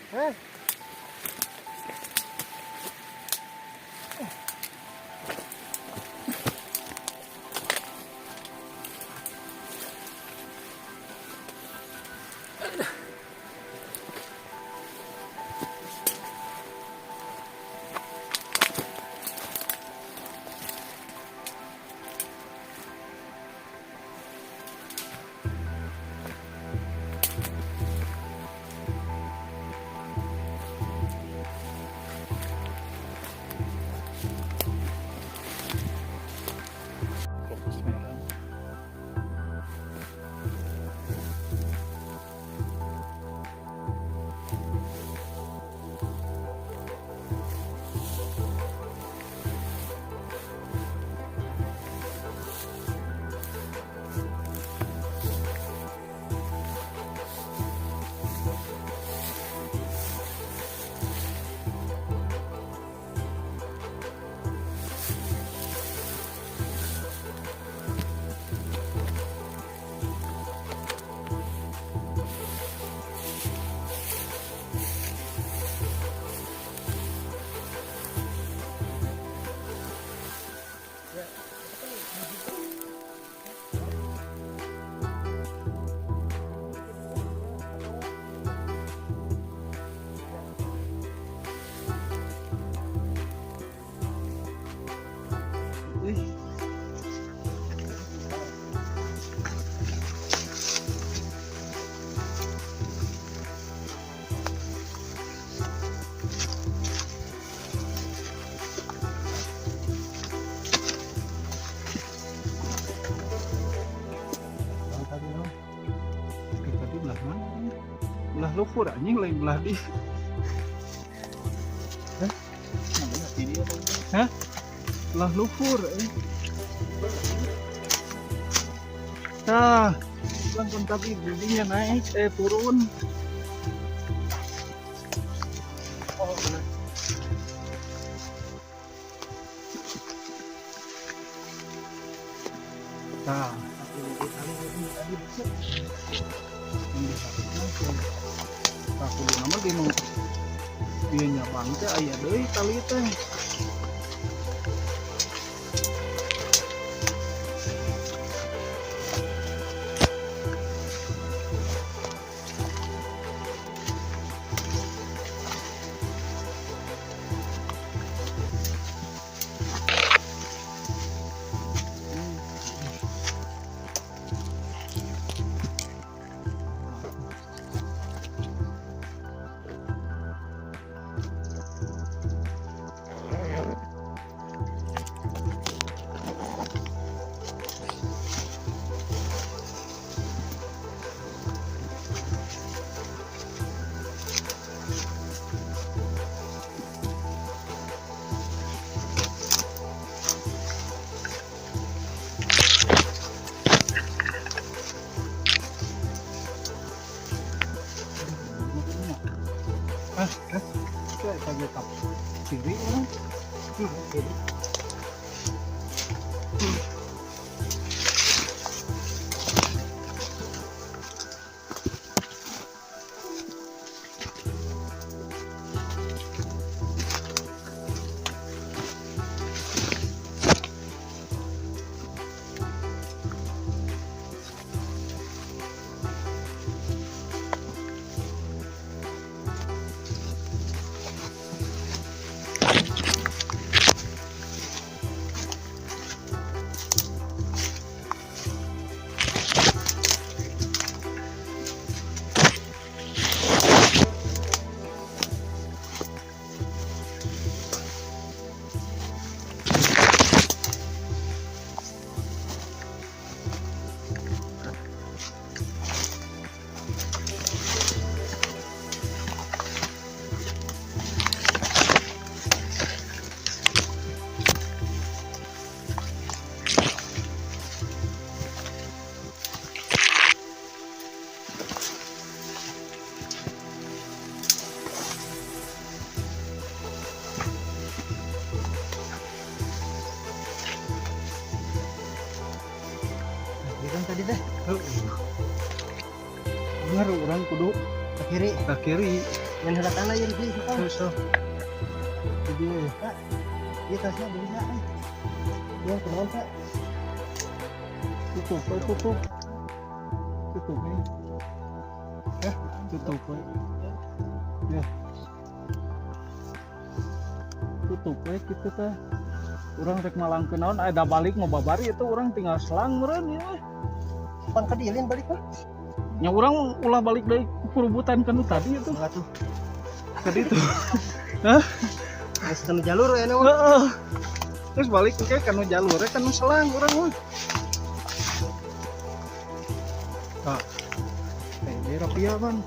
Hah? Fokus merah. Ih. Bang tadi naon? Tadi belah mana? Belah luhur anjing, lain belah di. Hah? Hah? Belah luhur eh. Tah, kan tadi bibinya naik, eh, turun. Oh, benar. Tah, Tadi bisa. Yang diharapkan tah kudu nama di nu ieu nyabang teh aya deui tali teh. Ah, eh, kayak kaget kiri orang. Kiri. Nah, kan tadi teh Heeh. Bener, urang kudu ke kiri. Ke kiri. Ngan heula tanah ieu di dieu. Terus tuh. Jadi Kak. Ieu tasnya beli na. Ya, kunaon, Kak? Tutup, we, tutup. Tutup, we. Hah? Tutup, we. Ya. Tutup we kitu teh. Urang rek malangkeun naon aya balik mau babari itu urang tinggal selang meureun ya. Pan ka dieu balik mah. Nya urang ulah balik deui kurubutan kanu tadi itu. Enggak tuh. Tadi itu. Geus kanu jalur ya mah. Heeh. Terus balik ke kanu jalurnya kanu selang urang mah. Tah. Eh, rapia ban.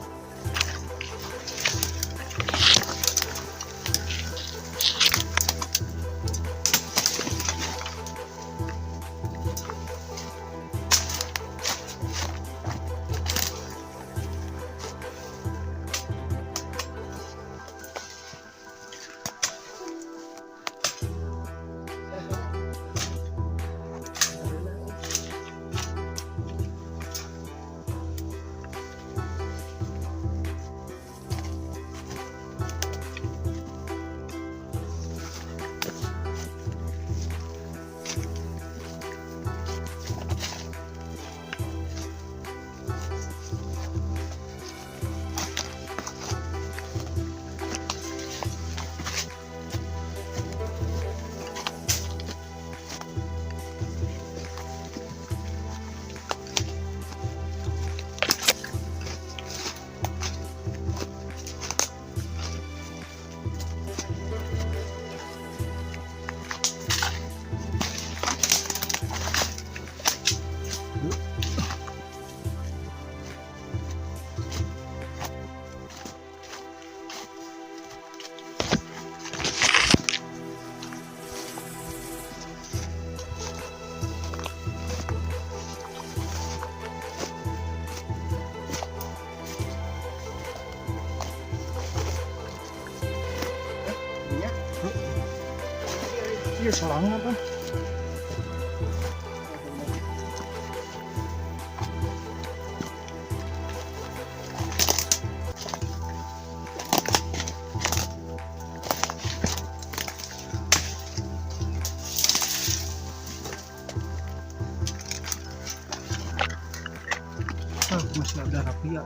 Iya selang apa? Ah, masih ada rapia.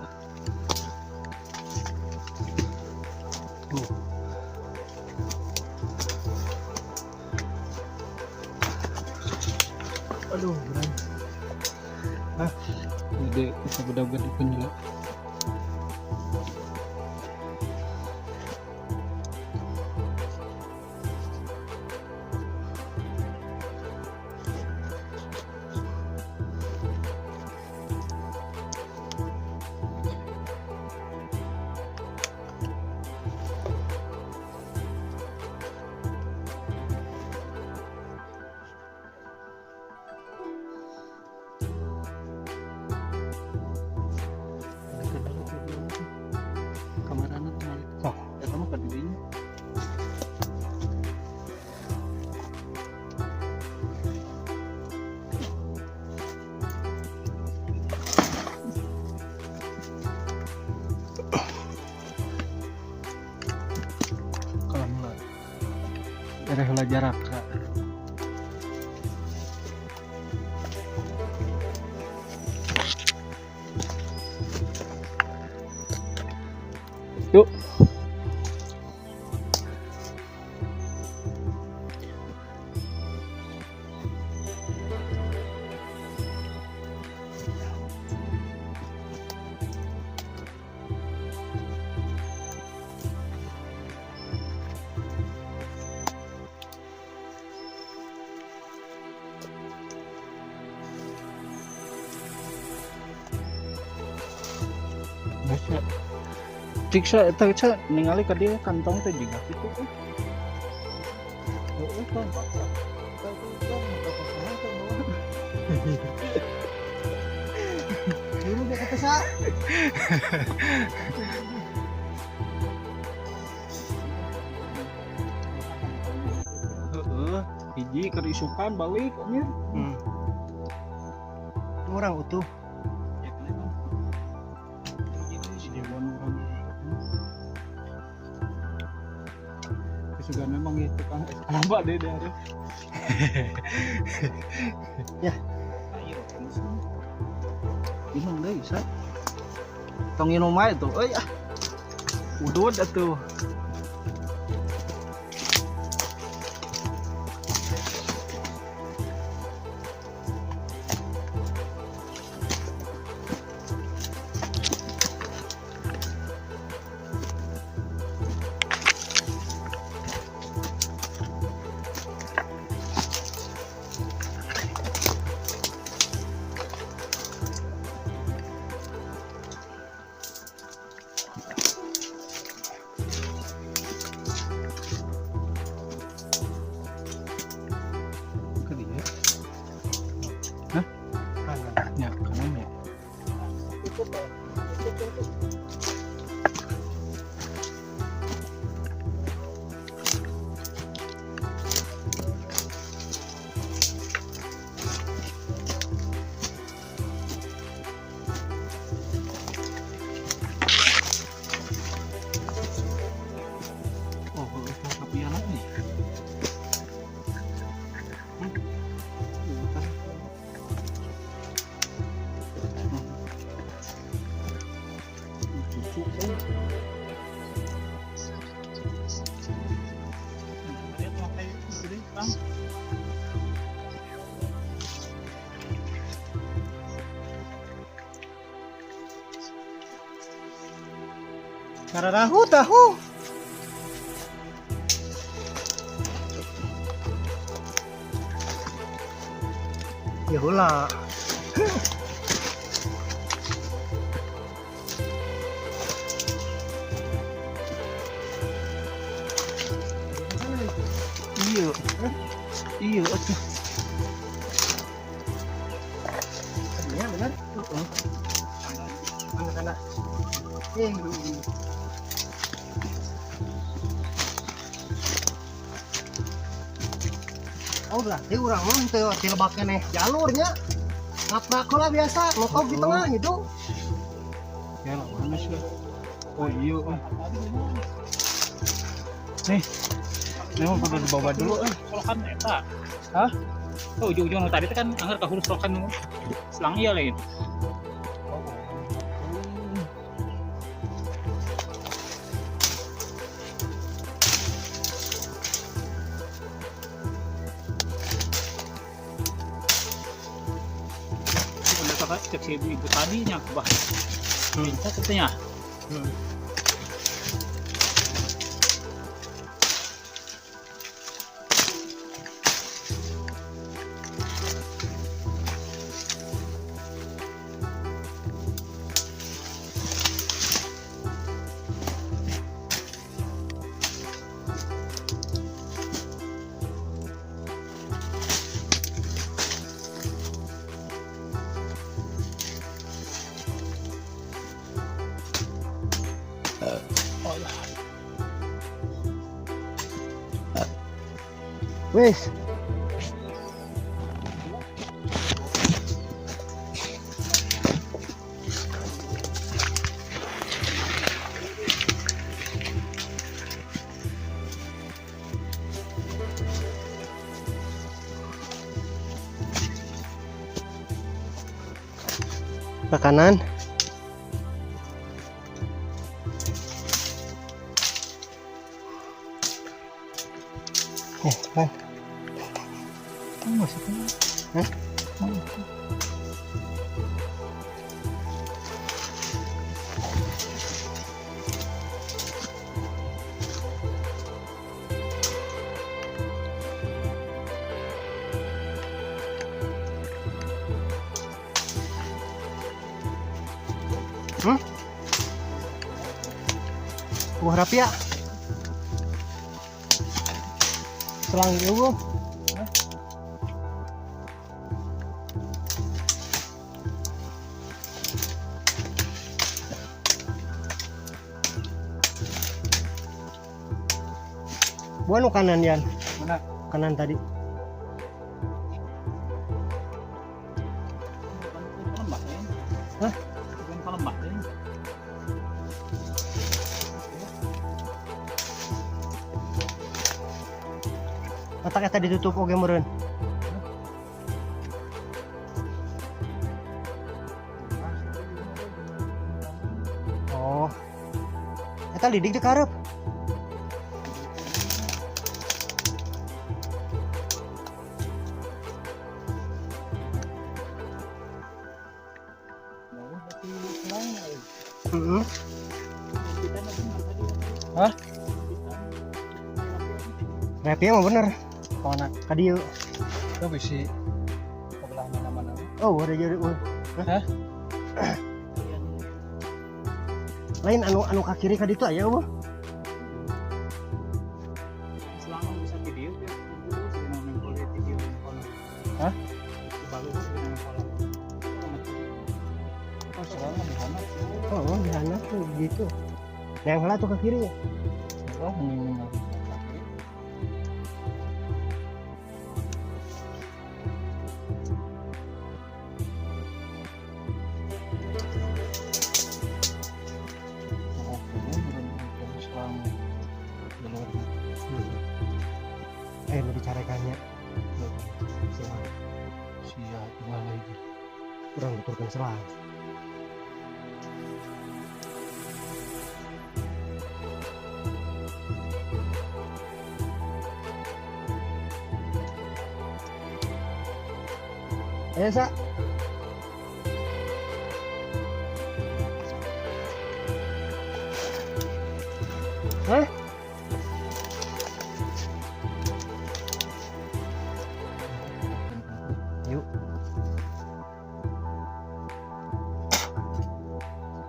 Tuh. Aduh, berat. Hah? Gede, bisa beda-beda penyela. Kamarana kemarin. Sok, eta mah ka didinya. Kalau mulai daerah heula jarak Kak. Yuk. Biasa. Cik sa eta sa ningali ka dieu kantong teh jiga kitu teh. Heeh kan. Dulu dia kata sa. Heeh, hiji keur isukan balik anjir. Orang utuh. Ya kan emang. Si Dewan urang. Sugan memang itu tukang es kelapa deh dari. Ya. Ayo, minum deh bisa. Tong minum aja tuh, euy ah. Udud atuh. Ke dia. Hah? Kanan. Ya, kanan ya. Tutup ya. Tutup, tutup. Oh, kalau itu kapian lagi. Hmm? Bentar. Hmm. Cucu, eh. Ada pakai itu deh, Bang. Kararahu tahu. Ya heula. Iya. Iya, atuh. Iya benar. Heeh. Mana kana? Eh, oh berarti urang mah teu tilebak keneh jalurnya. Ngaprak heula biasa, ngetop di tengah gitu. Ya lah, mana sih? Oh iya, oh. Nih. Ini mah kudu dibawa dulu eh. Solokan eta. Hah? Oh, ujung-ujung nu tadi teh kan anggar ka huruf solokan nu selang ieu lain. Udah kakak cek si ibu-ibu tadi nya bah. Minta katanya. Oh lah. Wes. Ke kanan. Kan. Oh, masih kena. Hah? Oh. Buah rapia. Selang itu, Bu. Buah nu kanan, Yan. Mana? Kanan tadi. Bukan lembah ya. Hah? Bukan lembah ya. Otak eta ditutup oge meureun. Oh. Eta lidik di karep. Heeh. Hah? Rapi mah bener. Mana? Ka dieu. Itu bisi kebelah mana-mana. Oh, ada jadi. Oh. Hah? Lain anu anu ka kiri ka ditu aya eueuh. Selama bisa video ya, itu nempel di video nempel. Hah? Baru nempel. Oh, sekarang di sana. Oh, di sana tuh gitu. Yang heula tuh ke kiri. Oh, mending ningali. Oh, ini belum selang jalurnya. Eh, nu dicarekannya. Selang. Sia dua lagi. Urang nuturkeun selang. Ayo, Sa. Hah? Yuk.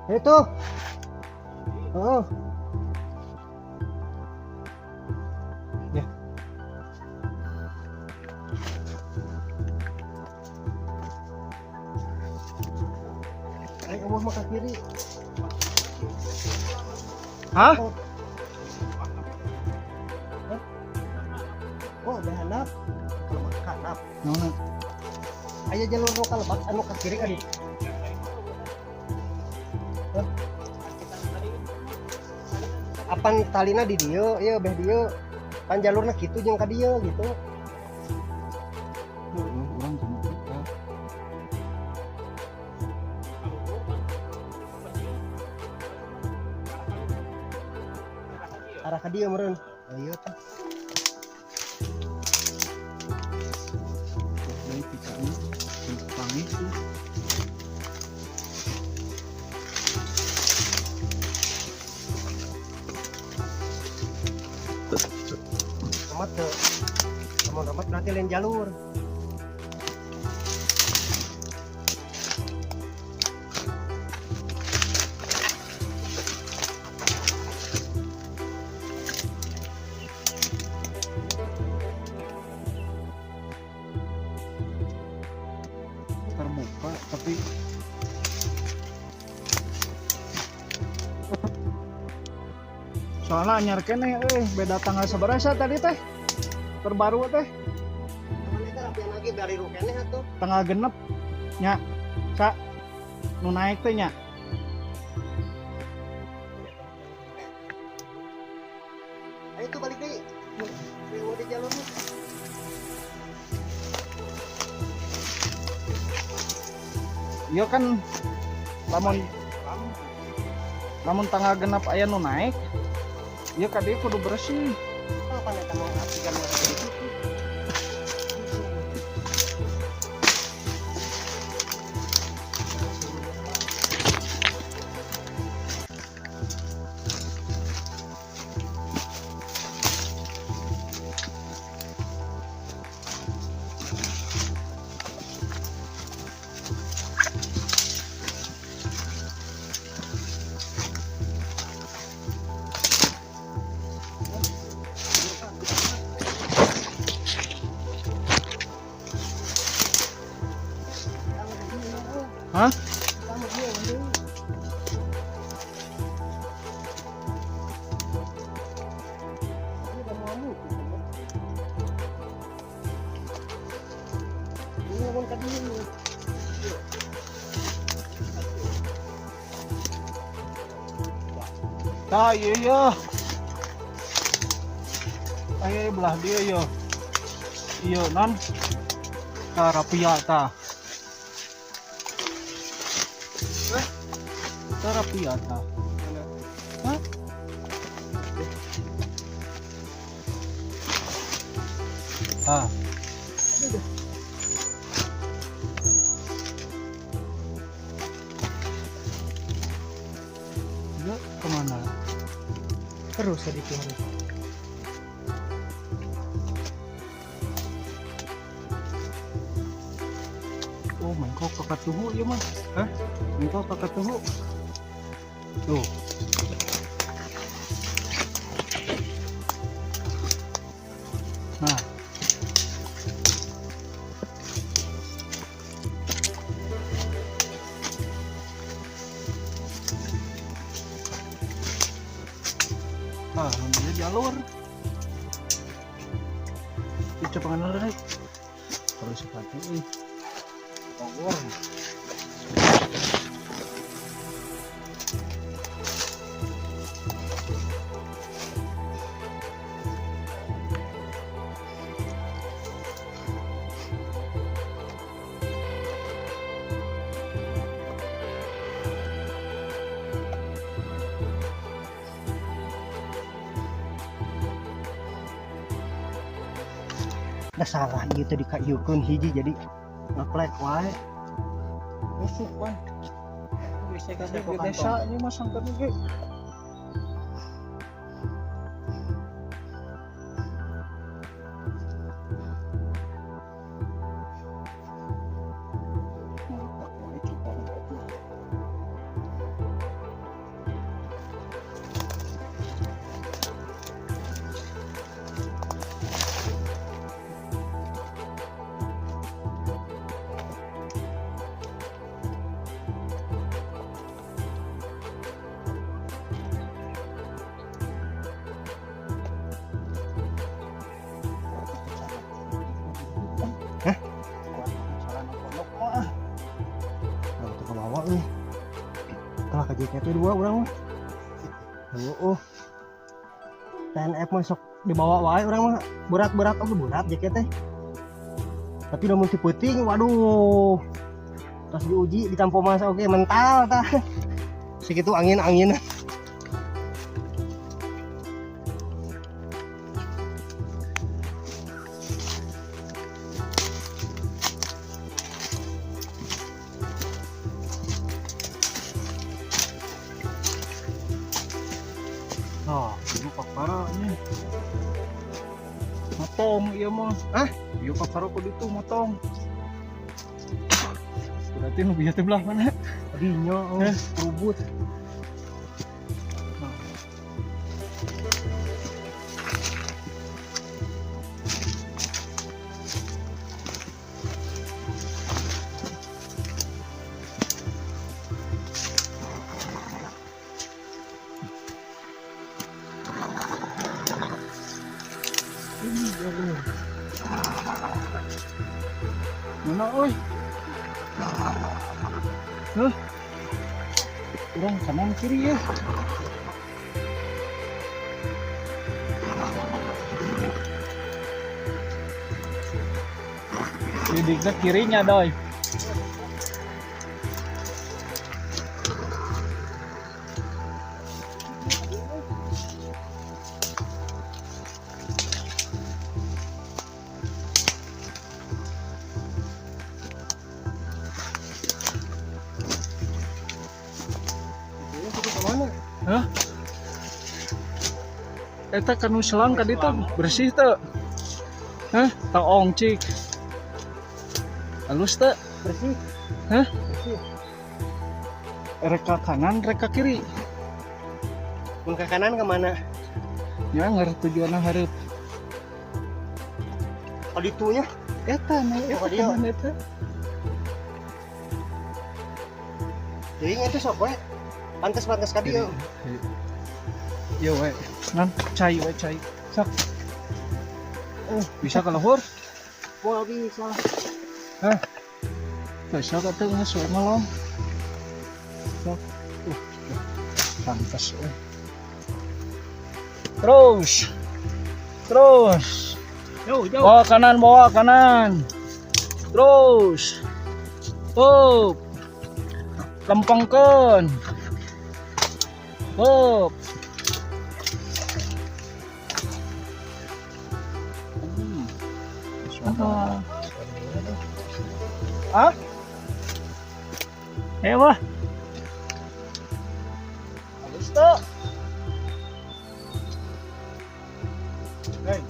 Itu. Oh. Ya. Ayo kamu mah ke kiri. Hah? Oh. Hah? Oh, udah handap. Kalau mah handap. Naon? Aya jalur nu kalebak anu ke kiri kan. Hah? Apan talina di dieu, ieu beh dieu. Pan jalurna kitu jeung ka dieu gitu. Urang sama kita. Arah ka dieu meureun. Oh iya teh. Deui pikana. Panggih sih. Amat teu. Lamun amat berarti lain jalur. Terbuka tapi soalnya anyar keneh euy, beda tanggal sabaraha tadi teh? Terbaru teh Cuman eta rapian lagi dari keneh atuh. tanggal genep nya sa nu naik teh nya. Ayo tuh balik deui. Mau di jalurnya. Iya kan lamun lamun tanggal genep aya nu naik ieu ka dieu kudu bersih. Oh, pan eta mau rapikan gitu. Hah? Tah ieu yeuh. Aya belah dieu yeuh. Iya non. Tah rapia tah. Hah? Tah rapia tah. Hah? Ah. Dia kemana? Terus tadi tuh harus. Oh, mengkok kakatuhu ya mah. Hah? Mengkok kakatuhu. Tuh. Nah. Nah, namanya jalur. Itu pengenal deh. Kalau sepatu eh. Bogor. Dah salah ieu teh dikaieukeun hiji jadi ngeplek wae. Busuk kan. Bisa Di desa ini mah sangkan ge. Hah? Sarana pondok mah. Nah, itu kebawa euy. Kalah ka JKT 2 urang mah. Oh. TNF mah sok dibawa wae urang mah. Berat-berat oge berat JKT teh. Tapi udah multi peuting, waduh. Terus diuji ditampo masa oge mental tah. Segitu angin-angin. Nah, ieu paparanya. Motong ieu mah. Hah? Ieu papara kudu ditu motong. Berarti nu bieu teh belah mana? Dinyo, oh, Eh. rubut. Nah. Ini jalur. Mana oi? Hah? Kurang kanan kiri ya. Didiknya kirinya doi. Itu kemana? Hah? Eta kanu selang ka ditu bersih teu? Hah? Taong cik. Halus teu? Bersih. Hah? Bersih. Reka kanan, reka kiri. Mun ke kanan kemana? Ya ngarep tujuanna hareup. Oh, ditunya. Eta na eta Oh, dia. kanan eta. Jadi itu sok we. Pantes-pantes ka dieu. Iya we. Nan cai we cai. Sok. Oh, bisa ke luhur? Moal bisa lah. Hah? Bisa ka teu geus we melong. Sok. Pantes we. Terus. Terus. Jauh, jauh. Bawa kanan, bawa kanan. Terus. Up. Lempengkeun. Up. Ah? Ayo, Bah. Halus tuh. Hey.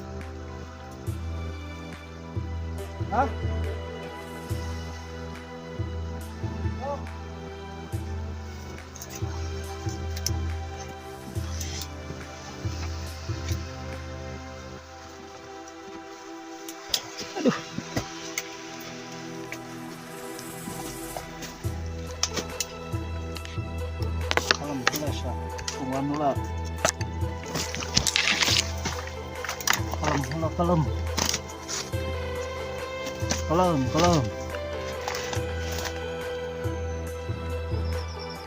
Hah? Oh. Aduh. Alhamdulillah, Syah. Tungguan dulu. Kalem, kalem, kalem. Kalem, kalem.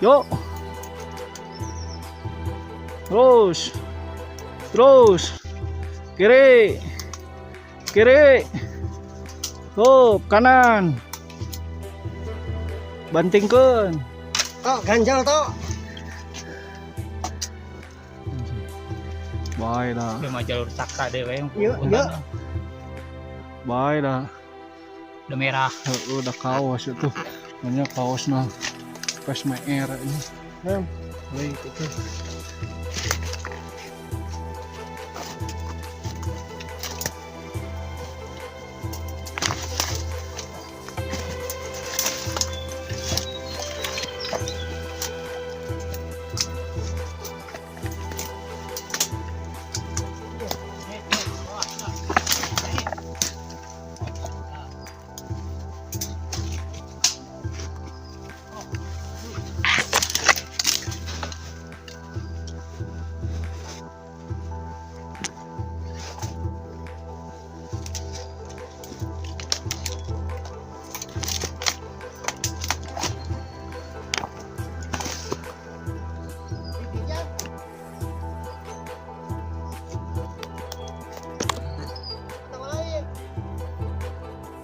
Yuk. Terus. Terus. Kiri. Kiri. Tuh, kanan. Bantingkeun. Tok, ganjel tok. Bae dah. Udah mah jalur saka deh we. Yuk, yuk. Bae dah. Udah merah. Heeh, udah kaos itu. Namanya kaos nah. Pes meer ini. Baik itu.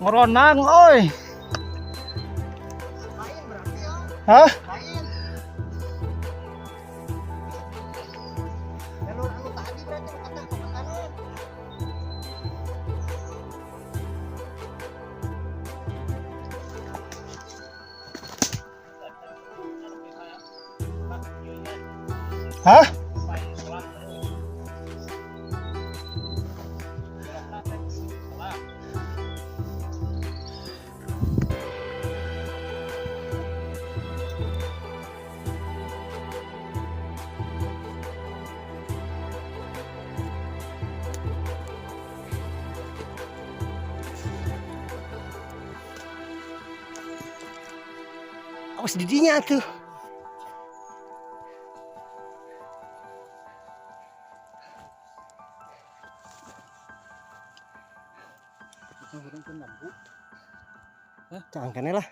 Ngeronang oi. Lain berarti ya. Hah? Lain. Jalur anu tadi berarti kata kanan. Hah? Awas didinya tuh. Cangkane lah.